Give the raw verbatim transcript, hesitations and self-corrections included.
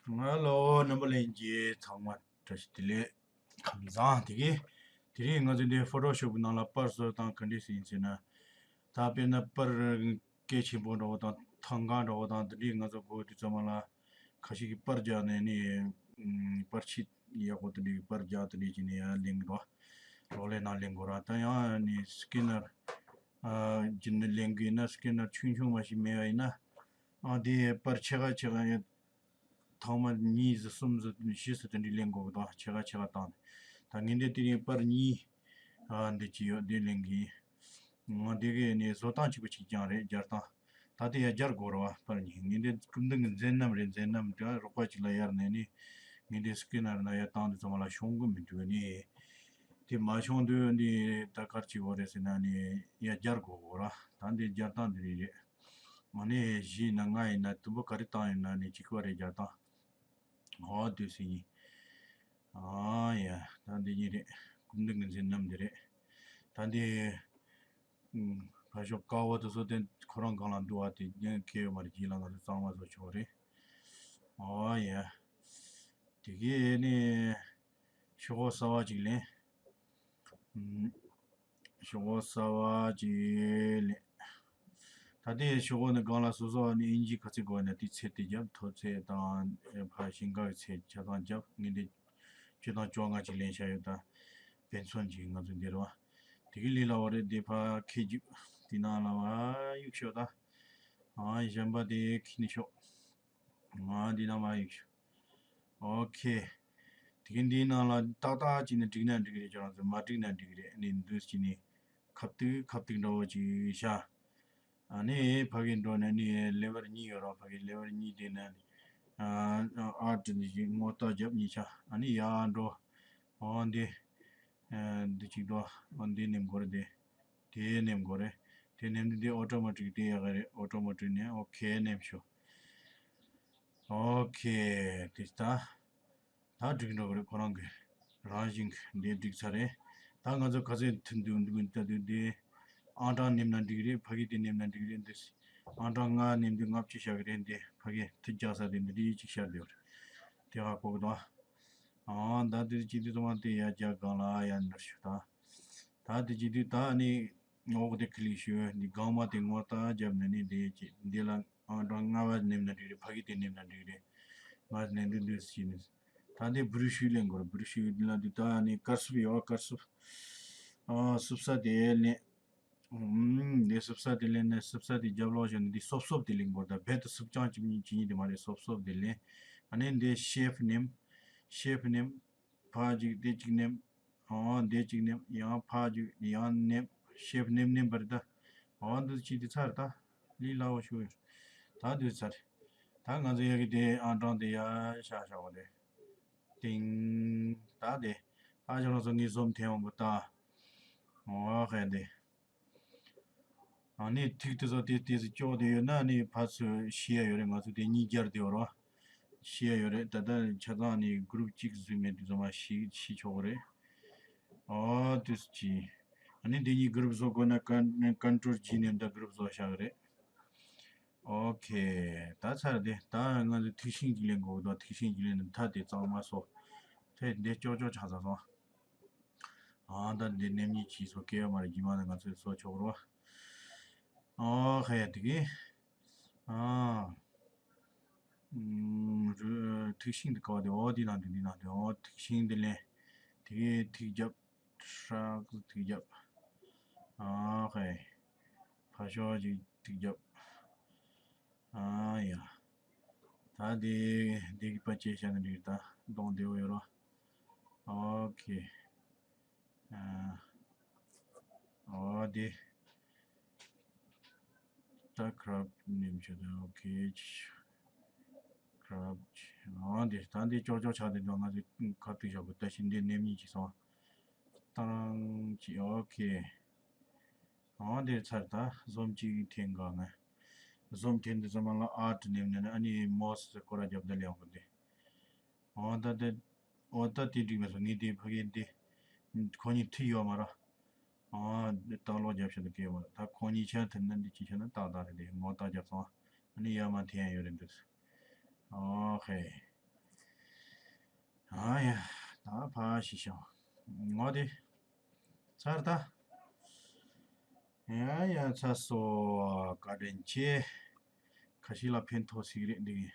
ང་ལོ་རྣམ་པ་ལྷན་རྒྱས་ཚང་མ་བཀྲ་ཤིས་བདེ་ལེགས། ཁམས་བཟང་། དེ་གི་དེ་རིང་ང་ཚོ་འདི་ཕོ་ཊོ་ཤོབ་ནང་ལ་པར་བཟོ་སྟངས་ག་འདྲས་ཟིན་ཟེར་ན། ད་དཔེར་ན་པར་སྐད་ཆེན་པོ་འདྲ་བོ་དང་ཐང་ག་འདྲ་བོ་དང་དེ་འདྲས་ང་ཚོ་དགོས་དུས་ཙམ་པ་ལ་ཁ་ཤས་ཀྱིས་པར་རྒྱག་ནས་ནི་པར་ཆས་ཡག་པོ་དེ་འདྲས་པར་རྒྱག་དེ་འདྲས་བྱས་ནས་ཡར་ལེན་གི་འདུག་རོགས་ལས་ནང་ལེན་དགོས་ར། ད་ཡང་ནི་སི་ཀེ་ནར་བྱས་ནས་ལེན་གི་ཡིན་ན། སི་ཀེ་ནར་ཆུང་ཆུང་མ་ཞིག་མེད་པ་ཡིན་ན། ཨ་དེ་པར་ཕྱེད་ཀ་ཕྱེད་ཀ་ཡང་ཐོག་མ་གཉིས་ཟིག་གསུམ་ཟིག་བཞི་ཟིག་དེ་འདྲས་ལེན་དགོས་གི་འདུག་ཕྱེད་ཀ་ཕྱེད་ཀ་བཏང་ནས། ད་ངས་འདི་དེ་རིང་པར་གཉིས་ཨ་འདི་ཅི་ཡོད་འདི་ལེན་གི་ཡིན། ང་འདི་གི་ནས་བཟོ་སྟངས་གཅིག་པ་གཅིག་རྐྱང་རེད། སྦྱར་སྟངས་ད་དེ་ཡར་སྦྱར་དགོས་རེད་བ། པར་གཉིས། ངས་འདི་སྐུ་མདུན་གྱི་མཛད་རྣམ་རེད། མཛད་རྣམ་དེ་རོགས་པ་གཅིག་ལ་གཡར་ནས་ནི་ངས་འདི་སི་ཀེ་ནར་ནང་ཡར་བཏང་དུས་ཙམ་པ་ལ་ཤོང་གི་མི་འདུག་ནི། དེ་མ་ཤོང་དུས་འདི་ད་ག་རེ་བྱེད་དགོས་རེད་ཟེར་ན་ནི་ཡར་སྦྱར་དགོས་རེད་བ། ད་འདི་སྦྱར་སྟངས་འདི་རེད། ཨ་ནི་བཞི་ཡིན་ན་ལྔ་ཡིན་ན་དུམ་བུ་ག་རེ་བཏང་ཡོད་ན་ནི་གཅིག་པ་རེད། སྦྱར་སྟངས། ཨོ་དུས་སི་ཡིན། ཨ་ཡ། ད་འདི་གཉིས་རེད། སྐུ་མདུན་གྱི་མཛད་རྣམ་འདི་རེད། ད་འདི་ཨུམ། ཕར་ཕྱོགས་དཀར་པོ་དེ་ཚོ་དེ་ཁོ་རང་སྒང་ལ་འདུག་བ། དེ་ཉན་ཁེ་ཡོད་མ་རེད། རྗེས་ལ་ང་ཚོ་གཙང་མ་བཟོ་ཆོག་རེད། ཨོ་ཡ། དེ་གས་ནི་ཤོག་གུ་གསར་པ་ཅིག་ལེན། ཨུམ། ཤོག་གུ་གསར་པ་ཅིག་ལེན། ད་ལྟའི་ཤོག་གུ་ནི་སྒང་ལ་སོ་སོ་ནི་ཨིན་ཇི་ག་ཚད་དགོས་ན་དེ་ཚད་དེ་རྒྱབ། མཐོ་ཚད་དང་ཕར་ཞེང་ཁ་གི་ཚད་ཆ་ཚང་རྒྱབ། ངས་འདི་བཅུ་དང་བཅོ་ལྔ་ཅིག་ལེན་བཞག་ཡོད། ད་དཔེ་མཚོན་ཅིག་ང་ཚོ་འདིར་བ། དེ་གི་ལི་ལ་བ་རེད། དེ་ཕ་ཁེ་རྒྱུག་དེ་ནང་ལ་བ་གཡུག་ཤོག་ད། ཨ་གཞན་པ་དེ་ཁི་ནི་ཤོག་ང་འདི་ནང་མ་ཡིག་ཤོག་ཨོ་ཁེ། དེ་གི་འདིའི་ནང་ལ་ཏག་ཏག་ཅིག་ནི་འགྲིག་ན་འགྲིག་རེད། ཁྱོད་རང་ཚོ་མ་འགྲིག་ན་འགྲིག་རེད། ནི་འདུས་ཅིག་ནི་ཁབ་ཏིག་ཁབ་ཏིག་འདྲ་བོ་ཅིག་བཞག་ཨ་ནི་ཕ་གི་འགྲོ་ནས་ནི་ལེ་ཝར་གཉིས་ཡོད་རོགས། ཕ་གི་ལེ་ཝར་གཉིས་དེ་ནས་ཨ་ཨ་ཏི་འདི་ཅིག་ངོ་རྟགས་རྒྱབ་གཉིས་ཆ། ཨ་ནི་ཡར་འགྲོ། ཨོ་འདི་ཨ་འདི་ཅིག་འགྲོ། ཨོ་འདི་ནེམ་དགོས་རེད། དེ་དེ་ནེམ་དགོས་རེད། དེ་ནེམ་དུས་འདི་ཨོ་ཊོ་མ་ཊིག་དེ་ཡག་གི་རེད། ཨོ་ཊོ་མ་ཊིག་ནས་ཨོ་ཁེ་ནེམ་ཤོག་ཨོ་ཁེ། དེ་ད་ད་འགྲིག་འགྲོ་གི་རེད། ཁོ་རང་གི་རང་བཞིན་གྱི་འདི་འགྲིག་ཚར་རེད། ད་ང་ཚོ་ག་ཚོད་ཐུན་དུ་འདུག་ད་དུས་འདི་ཨང་གྲངས་ནེམ་ན་འགྲིག་རེད། ཕ་གི་དེ་ནེམ་ན་འགྲིག་རེད། འདི་ཨང་གྲངས་ལྔ་ནེམ་དུས་ལྔ་བཅུ་བཞག་གི་རེད། འདི་ཕ་གི་མཐུད་རྒྱག་ས་དེ་འདི་འདྲའི་ཅིག་ཤར་བསྡད་ཡོད་རེད། དེ་ཧ་གོ་གི་འདུག་ཨ་ད་དེ་ཅི་དུས་ཚང་མ་དེ་ཡར་རྒྱག་སྒང་ལ་ཡར་འགྲོ་ཞུ་ད། ད་དེ་ཅི་དུས་ད་ནི་འོག་དེ་ཀི་ལིག་ཞུ། འདི་སྒང་མ་དེ་ངོ་རྟགས་བརྒྱབ་ནས་ནི་དེ་ཅི་འདི་ལ་ཨང་གྲངས་ལྔ་བ་ནེམ་ན་འགྲིག་རེད། ཕ་གི་དེ་ནེམ་ན་འགྲིག་རེད། ང་ནེམ་དུས་འདུས་ཞིག་ནི། ད་དེ་བུ་རུ་ཤུ་ལེན་དགོས་རེད། བུ་རུ་ཤུ་འདི་ལ་འདི་ད་ནི་དཀར་སུབ་ཡོད། དཀར་སུབ་ཨ་སུབ་ས་དེ་ལེན། ཨུམ། འདི་སུབ་ས་དེ་ལེན་ནས་སུབ་ས་དེ་རྒྱབ་ལོག་བཞག་ནས་འདི་སོབ་སོབ་དེ་ལེན་དགོས་རེད། ད་རྦད་དེ་སུབ་རྐྱང་གཅིག་གཉིས་གཅིག་གཉིས་དེ་མ་རེད། སོབ་སོབ་དེ་ལེན། ཨ་ནི་འདི་ཤེབ་ནེམ། ཤེབ་ནེམ། ཕར་གཅིག་དེ་གཅིག་ནེམ། ཨོ་འདི་གཅིག་ནེམ། ཡང་ཕར་གཅིག་ཡང་ནེམ། ཤེབ་ནེམ་ནེམ་པར་ད། ཨོ་འདི་གཅིག་དེ་ཚར་ད། ལི་ལ་བོ་ཤུ་ཡོད། ད་འདི་ཚར། ད་ང་ཚོ་ཡ་གི་དེ་ཨང་གྲངས་དེ་ཡར་བཞག་བཞག་པ་དེ། ཏིང་། ད་དེ། ད་ཁྱོད་རང་ཚོ་ངའི་ཟོམ་འཐེན་འོང་གི་ད། ཨོ་ཧེ་དེ། ཨ་ནི་ཐིག་དེ་ཚོ་དེ་དེ་ཚོ་ཅོག་དེ་ཡོད་ན་ནི་ཕར་ཚུར་ཤི་ཡ་ཡོད་རེད། ང་ཚོ་དེ་གཉིས་རྒྱར་དེ་ཡོད་རོ། ཤི་ཡ་ཡོད་རེད། ད་ལྟ་ཆ་ཚང་ནི་གུ་རུབ་གཅིག་བཟོས་མེད་དེ་ཚོ་མ་ཤི་ཤི་ཆོག་གི་རེད། ཨོ་དུས་ཀྱི། ཨ་ནི་དེ་གཉིས་གུ་རུབ་བཟོ་དགོས་ན་ཀན་ཀོན་ཊོལ་ཇི་ནེམ་ད་གུ་རུབ་བཟོ་བཞག་གི་རེད། ཨོ་ཁེ། ད་ཚར་དེ་ད་ང་ཚོ་ཐིག་ཤིང་གཅིག་ལེན་དགོས་འདུག་ཐིག་ཤིང་གཅིག་ལེན་ནས་མཐའ་དེ་གཙང་མ་བཟོ། དེ་འདི་ཅོག་ཅོག་ཆགས་ཚར་སོང་། ཨ་ད་འདི་ནེམ་གཉིས་ཀྱིས་སོ་སྐྱེ་བ་མ་རེད། རྗེས་མ་ནི་ང་ཚོས་སོ་ཆོག་རོ། ཨོ་ཧེ་དེ་གི། ཨ། ཨུམ། རུ་ཐིག་ཤིང་དེ་ག་བ་དེ། ཨོ་དེ་ནང་དེ་འདི་ནང་དེ། ཨོ་ཐིག་ཤིང་དེ་ལེན། དེ་གི་ཐིག་རྒྱབ། ཧྲག་ཐིག་རྒྱབ། ཨ་ཧེ། ཕར་ཕྱོགས་ཅིག་ཐིག་རྒྱབ། ཨ་ཡ། ད་དེ་དེ་གི་པ་ཅེ་བྱ་ན་འགྲིག་ད་གདོང་བདེ་བོ་ཡོད་རོ། ཨོ་ཁེ། ཨ། ཨོ་དེ། ད་ཁྲབ་ནེམ་ཆོག་ད། ཨོ་ཁེ། ཁྲབ། ཨོ་དེ་ད་འདི་ཅོག་ཅོག་ཆགས་དེ་འདུག་ང་ཚོ་ཁ་ཐུག་བཞག་དགོས། ད་ཕྱིན་འདི་ནེམ་གཉིས་ཀྱིས་སོང་། ཏང་ཅི། ཨོ་ཁེ། ཨོ་དེ་ཚར་ད་ཟོམ་གཅིག་འཐེན་ག་ང་། ཟོམ་འཐེན་དུས་ཙམ་པ་ལ་ཨར་ཊི་ནེམ་ནས་ཨ་ནི་མོ་སི་སྐོར་ར་རྒྱབ་ད་ལེན་དགོས་དེ། ཨོ་ད་དེ། ཨོ་ད་དེ་འགྲིག་མེད་སོང་། ངས་དེ་ཕ་གི་འདི། ཁོ་གཉིས་མཐུད་ཡོད་མ་རེད། ཨོ་དེ་ལྟག་ལོག་རྒྱབ་ཤ་དུ་སྐྱེ་བ། ད་ཁོ་གཉིས་ཆ་མཐུད་ན་འདི་ཅི་ཆ་ན་ཏག་ཏག་རེད། དེ་ངོ་ཏག་རྒྱབ་སོང་། ཨ་ནི་ཡར་མར་འཐེན་ཡ་ཡོད་རེད་འདུག་ཨོ་ཧེ། ཨ་ཡ། ད་ཕ་ཤི་ཤོ། ངོ་དེ། ཚར་ད། ཡ་ཡ་ཚར་སོ། བཀའ་དྲིན་ཆེ། ཁ་ཤས་ལ་ཕན་ཐོགས་སྲིད་རེད་འདི་གི།